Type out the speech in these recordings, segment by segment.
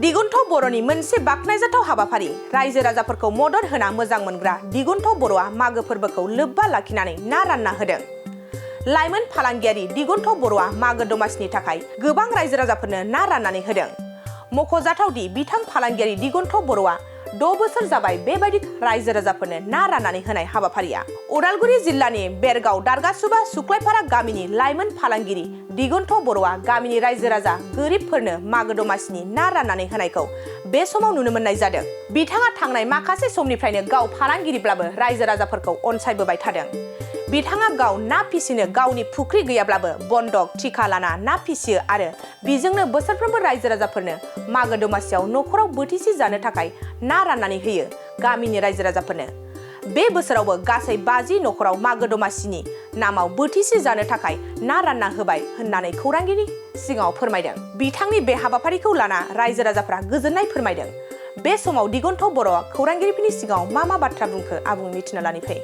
दिगुन्थ बर'नि मोनसे बाखनायजाथाव हाबाफारि रायजो राजाफोरखौ मदद होना मोजां मोनग्रा दिगुन्थ बर'आ मागो फोरबोखौ लोब्बा लाखिनानै ना रानना होदों। लाइमोन फालांगियारि दिगुन्थ बर'आ मागो दमासिनि थाखाय गोबां रायजो राजाफोरनो ना राननानै होदों। मख'जाथावदि बिथां फालांगियारि दिगुन्थ बर'आ 6 बोसोर जाबाय बेबायदि रायजो राजाफोरनो ना राननानै होनाय हाबाफारिया। उदालगुरि जिल्लानि बेरगाव दारगासुबा सुक्लायपारा गामिनि लाइमोन फालांगिरि दिगुन्थ बर'आ गामिनि रायजो राजा गोरिबफोरनो मागो दमासिनि ना राननानै होनायखौ बे समाव नुनो मोननाय जादों। बिथाङा थांनाय माखासे समनिफ्रायनो गाव फालांगिरिब्लाबो रायजो राजाफोरखौ अनसायबोबाय थादों। बिथाङा गाव ना फिसिनो गावनि फुख्रि गैयाब्लाबो बन्दक थिखा लाना ना फिसियो आरो बेजोंनो बोसोरफ्रोमबो रायजो राजाफोरनो मागो दमासियाव न'खराव बोथिसे जानो थाखाय ना राननानै होयो गामिनि रायजो राजाफोरनो। बे बोसोरावबो गासै 50 न'खराव मागो दमासिनि नामाव बोथिसे जानो थाखाय ना रानना होबाय होननानै खौरांगिरि सिगाङाव फोरमायदों। बिथांनि बे हाबाफारिखौ लाना रायजो राजाफ्रा गोजोननाय फोरमायदों। बे समाव दिगुन्थ बर'आ खौरांगिरिफोरनि सिगाङाव मा बाथ्रा बुंखो आबुं मिथिना लानि फै।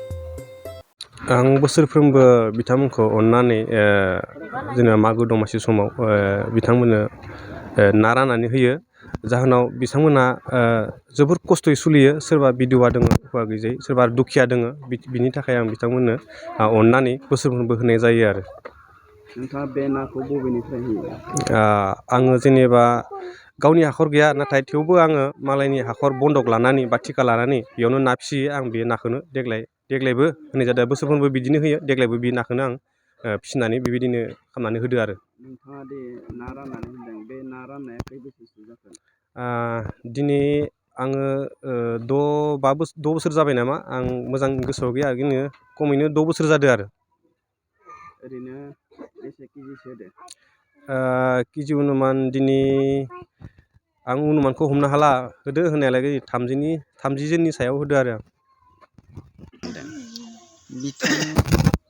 आं बोसोरफ्रोमबो बिथांमोनखौ अननानै जेनेबा मागो दमासि समाव बिथांमोननो ना राननानै होयो। जाहोनाव बिथांमोना जोबोर खस्थ'यै सोलियो। सोरबा बिधवा दङ, हौवा गैजायै, सोरबा दुखिया दङ। बिनि थाखाय आं बिथांमोननो अननानै बोसोरफ्रोमबो होनाय जायो आरो। नोंथाङा बे नाखौ बबेनिफ्राय होयो? आङो जेनेबा गावनि हाखर गैया, नाथाय थेवबो आङो मालायनि हाखर बन्दक लानानै बा थिखा लानानै बेयावनो ना फिसियो। आं बे नाखौनो देग्लायबो होनाय जादों। बोसोरफ्रोमबो बिदिनो होयो। देग्लायबो बे नाखौनो आं फिसिनानै बेबायदिनो खालामनानै होदो आरो। नोंथाङा दि ना राननानै होनदों, बे ना राननाया खै बोसोरसो जाखो? दिनै आङो 6 बोसोर जाबाय नामा, आं मोजां गोसोआव गैया। बिदिनो खमैनो 6 बोसोर जादों आरो। ओरैनो बेसे केजिसो होदो? केजि अनुमान दिनै आं अनुमानखौ हमनो हाला। होदो होनायालाय 30 जोननि सायाव होदो आरो।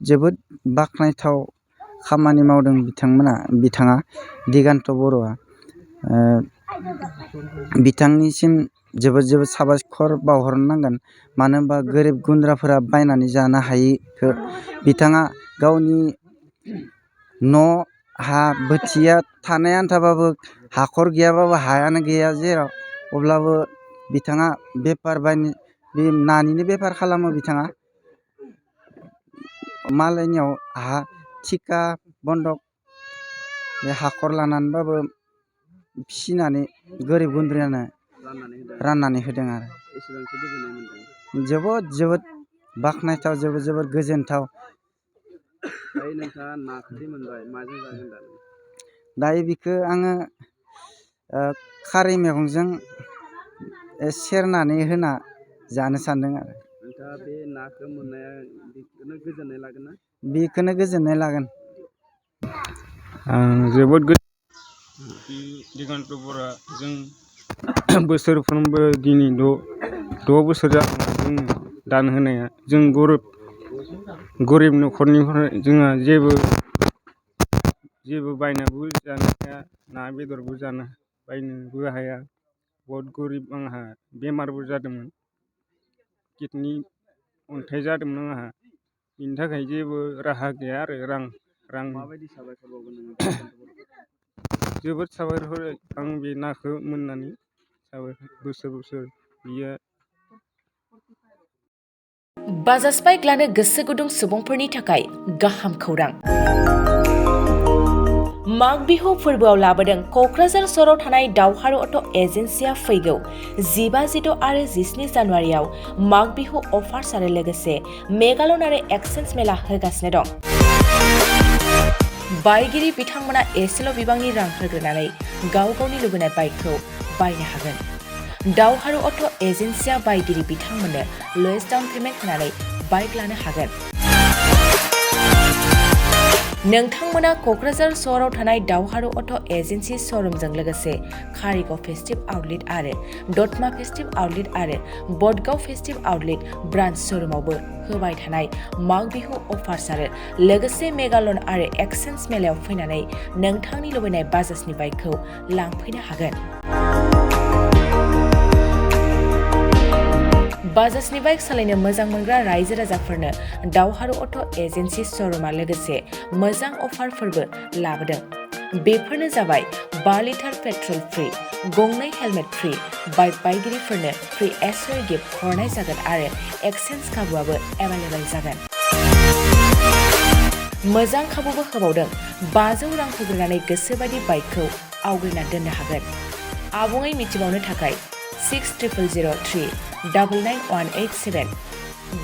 जोबोद बाख्नायथाव खामानि मावदों बिथाङा दिगुन्थ बर'आ। बिथांनिसिम जोबोद साबायखर बावहरनांगोन। मानो होनबा गोरिब गुन्द्राफोरा बायनानै जानो हायिखौ बिथाङा गावनि न' हा बोथिया थानाय आन्थाबाबो हाखर गैयाबाबो हायानो गैया जेराव, अब्लाबो बिथाङा बे नानिनो बेफार खालामो। बिथाङा मालायनियाव हा थिखा बन्दक बे हाखर लानानैबाबो फिसिनानै गोरिब गुन्द्रानो राननानै होदों आरो। एसेबांसो गोजोननाय मोनदों? जोबोद बाख्नायथाव, जोबोद गोजोनथाव। दायो नोंथाङा नाखौदि मोनबाय, माजों जागोन दा? दायो बिखौ आङो खारै मैगंजों सेरनानै होना जानो सानदों आरो। नोंथाङा बे नाखौ मोननाया बेखौनो गोजोननाय लागोन ना? बेखौनो गोजोननाय लागोन। आं जोबोद दिगुन्थ बर'आ जों बोसोरफ्रोमबो दिनै 6 बोसोर जागोन जों दान होनाया। जों गरिब न'खरनिफ्राय जोंहा जेबो बायनाबो जानो हाया, ना बेदरबो बायनोबो हाया। बहुद गरिब। आंहा बेमारबो जादोंमोन, किडनि अन्थाइ जादोंमोन आंहा। बिनि थाखाय जेबो राहा गैया आरो। रां माबायदि साबायखर बावगोन नोङो? जोबोद साबायखर। आं बे नाखौ मोननानै बोसोर बियो। बाजाज बाइक लानो गोसो गुदुं सुबुंफोरनि थाखाय गाहाम खौरां। माग बिहु फोरबोआव लाबोदों क'क्राझार सहराव थानाय दावहारु अट' एजेन्सिया फैगौ 15, 16 आरो 17 जानुवारियाव माग बिहु अफार्स आरो लोगोसे मेगालन आरो एक्सचेन्ज मेला होगासिनो दं। बायगिरि बिथांमोना एसेल' बिबांनि रां होग्रोनानै गावनि लुबैनाय बाइकखौ बायनो हागोन। दावहारु अट' एजेन्सिया बायगिरि बिथांमोननो लवेस्ट डाउन पेमेन्ट होनानै बाइक लानो हागोन। नोंथांमोना क'क्राझार सहराव थानाय दावहारु अट' एजेन्सि श'रुमजों लोगोसे कारिगाव फेस्टिभ आउटलेट आरो दतमा फेस्टिभ आउटलेट आरो बडगाव फेस्टिभ आउटलेट ब्रान्च श'रुमावबो होबाय थानाय माग बिहु अफार्स आरो लोगोसे मेगालन आरो एक्सचेन्ज मेलायाव फैनानै नोंथांनि लुबैनाय बाजाजनि बाइकखौ लांफैनो हागोन। बाजाजनि बाइक सालायनो मोजां मोनग्रा रायजो राजाफोरनो दावहारु अट' एजेन्सि श'रुमा लोगोसे मोजां अफारफोरबो लाबोदों। बेफोरनो जाबाय 5 लिटार पेट्रल फ्री, गंनै हेलमेट फ्री, बाइक बायगिरिफोरनो फ्री एसेसरी गिफ्ट हरनाय जागोन आरो एक्सचेन्ज खाबुआबो एभेलेबल जागोन। मोजां खाबुबो होबावदों, 500 रां होग्रोनानै गोसोबायदि बाइकखौ आवग्रिना दोननो हागोन। आबुङै मिथिबावनो थाखाय 6003 99187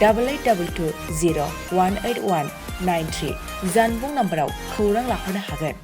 8822 01819 93 जानबुं नाम्बाराव खौरां लाहरनो हागोन।